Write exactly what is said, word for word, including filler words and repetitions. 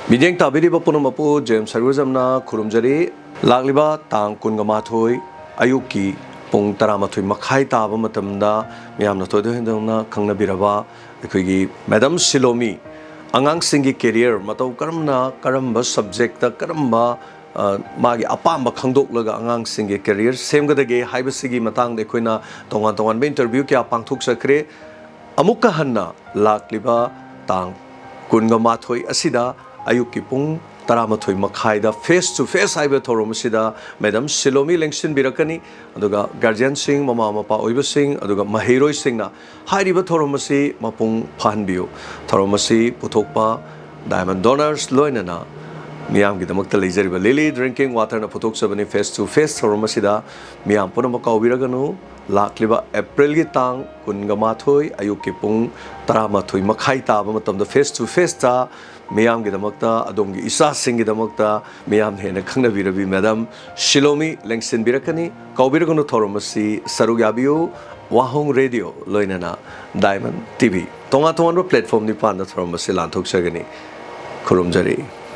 ꯃꯤꯠꯌꯦꯡ ꯇꯥꯕꯤꯔꯤꯕ ꯄꯨꯝꯅꯃꯛꯄꯨ ꯖꯦꯝꯁ ꯁꯔꯨꯖꯝꯅ ꯈꯨꯔꯨꯝꯖꯔꯤ꯫ ꯂꯥꯛꯂꯤꯕ ꯇꯥꯡ ꯀꯨꯟꯒ ꯃꯥꯊꯣꯏ ꯑꯌꯨꯛꯀꯤ ꯄꯨꯡ ꯇꯔꯥꯃꯥꯊꯣꯏ ꯃꯈꯥꯏ ꯇꯥꯕ ꯃꯇꯝꯗ ꯃꯤꯌꯥꯝꯅ ꯊꯣꯏꯗꯣꯛ ꯍꯦꯟꯗꯣꯛꯅ ꯈꯪꯅꯕꯤꯔꯕ ꯑꯩꯈꯣꯏꯒꯤ ꯃꯦꯗꯥꯝ ꯁꯤꯂꯣꯃꯤ, ꯑꯉꯥꯡꯁꯤꯡꯒꯤ ꯀꯦꯔꯤꯌꯔ ꯃꯇꯧ ꯀꯔꯝꯅ, ꯀꯔꯝꯕ ꯁꯕꯖꯦꯛꯇ, ꯀꯔꯝꯕ, ꯑ, ꯃꯥꯒꯤ ꯑꯄꯥꯝꯕ ꯈꯪꯗꯣꯛꯂꯒ ꯑꯉꯥꯡꯁꯤꯡꯒꯤ ꯀꯦꯔꯤꯌꯔ ꯁꯦꯝꯒꯗꯒꯦ ꯍꯥꯏꯕꯁꯤꯒꯤ ꯃꯇꯥꯡꯗ ꯑꯩꯈꯣꯏꯅ ꯇꯣꯉꯥꯟ ꯇꯣꯉꯥꯟꯕ ꯏꯟꯇꯔꯚ꯭ꯌꯨ ꯀꯌꯥ ꯄꯥꯡꯊꯣꯛꯆꯈ꯭ꯔꯦ꯫ ꯑꯃꯨꯛꯀ ꯍꯟꯅ ꯂꯥꯛꯂꯤꯕ ꯇꯥꯡ ꯀꯨꯟꯒ ꯃꯥꯊꯣꯏ ꯑꯁꯤꯗ ꯑꯌꯨꯛꯀꯤ ꯄꯨꯡ ꯇꯔꯥꯃꯥꯊꯣꯏ ꯃꯈꯥꯏꯗ Face to Face ꯍꯥꯏꯕ ꯊꯧꯔꯝ ꯑꯁꯤꯗ ꯃꯦꯗꯥꯝ ꯁꯤꯂꯣꯃꯤ ꯂꯦꯡꯁꯤꯟꯕꯤꯔꯛꯀꯅꯤ꯫ ꯑꯗꯨꯒ ꯒꯥꯔꯖꯤꯌꯟꯁꯤꯡ, ꯃꯃꯥ ꯃꯄꯥ ꯑꯣꯏꯕꯁꯤꯡ, ꯑꯗꯨꯒ ꯃꯍꯩꯔꯣꯏꯁꯤꯡꯅ ꯍꯥꯏꯔꯤꯕ ꯊꯧꯔꯝ ꯑꯁꯤ ꯃꯄꯨꯡ ꯐꯥꯍꯟꯕꯤꯌꯨ꯫ ꯊꯧꯔꯝ ꯑꯁꯤ ꯄꯨꯊꯣꯛꯄ ꯗꯥꯏꯃꯟ ꯗꯣꯅꯔꯁ ꯂꯣꯏꯅꯅ ꯃꯤꯌꯥꯝꯒꯤꯗꯃꯛꯇ ꯂꯩꯖꯔꯤꯕ ꯂꯤꯂꯤ ꯗ꯭ꯔꯤꯡꯀꯤꯡ ꯋꯥꯇꯔꯅ ꯄꯨꯊꯣꯛꯆꯕꯅꯤ꯫ Face to Face ꯊꯧꯔꯝ ꯑꯁꯤꯗ ꯃꯤꯌꯥꯝ ꯄꯨꯝꯅꯃꯛ ꯀꯥꯎꯕꯤꯔꯒꯅꯨ꯫ ꯂꯥꯛꯂꯤꯕ ꯑꯦꯄ꯭ꯔꯤꯜꯒꯤ ꯇꯥꯡ ꯀꯨꯟꯒ ꯃꯥꯊꯣꯏ ꯑꯌꯨꯛꯀꯤ ꯄꯨꯡ ꯇꯔꯥꯃꯥꯊꯣꯏ ꯃꯈꯥꯏ ꯇꯥꯕ ꯃꯇꯝꯗ Face to Faceꯇ ꯃꯤꯌꯥꯝꯒꯤꯗꯃꯛꯇ, ꯑꯗꯣꯝꯒꯤ ꯏꯆꯥꯁꯤꯡꯒꯤꯗꯃꯛꯇ ꯃꯤꯌꯥꯝꯅ ꯍꯦꯟꯅ ꯈꯪꯅꯕꯤꯔꯕꯤ ꯃꯦꯗꯥꯝ ꯁꯤꯂꯣꯃꯤ ꯂꯦꯡꯁꯤꯟꯕꯤꯔꯛꯀꯅꯤ꯫ ꯀꯥꯎꯕꯤꯔꯒꯅꯨ, ꯊꯧꯔꯝ ꯑꯁꯤ ꯁꯔꯨꯛ ꯌꯥꯕꯤꯌꯨ꯫ ꯋꯥꯍꯣꯡ ꯔꯦꯗꯤꯑꯣ ꯂꯣꯏꯅꯅ ꯗꯥꯏꯃꯟ ꯇꯤ ꯚꯤ ꯇꯣꯉꯥꯟ ꯇꯣꯉꯥꯟꯕ ꯄ꯭ꯂꯦꯠꯐꯣꯝ ꯅꯤꯄꯥꯟꯗ ꯊꯧꯔꯝ ꯑꯁꯤ ꯂꯥꯟꯊꯣꯛꯆꯒꯅꯤ꯫ ꯈꯨꯔꯨꯝꯖꯔꯤ꯫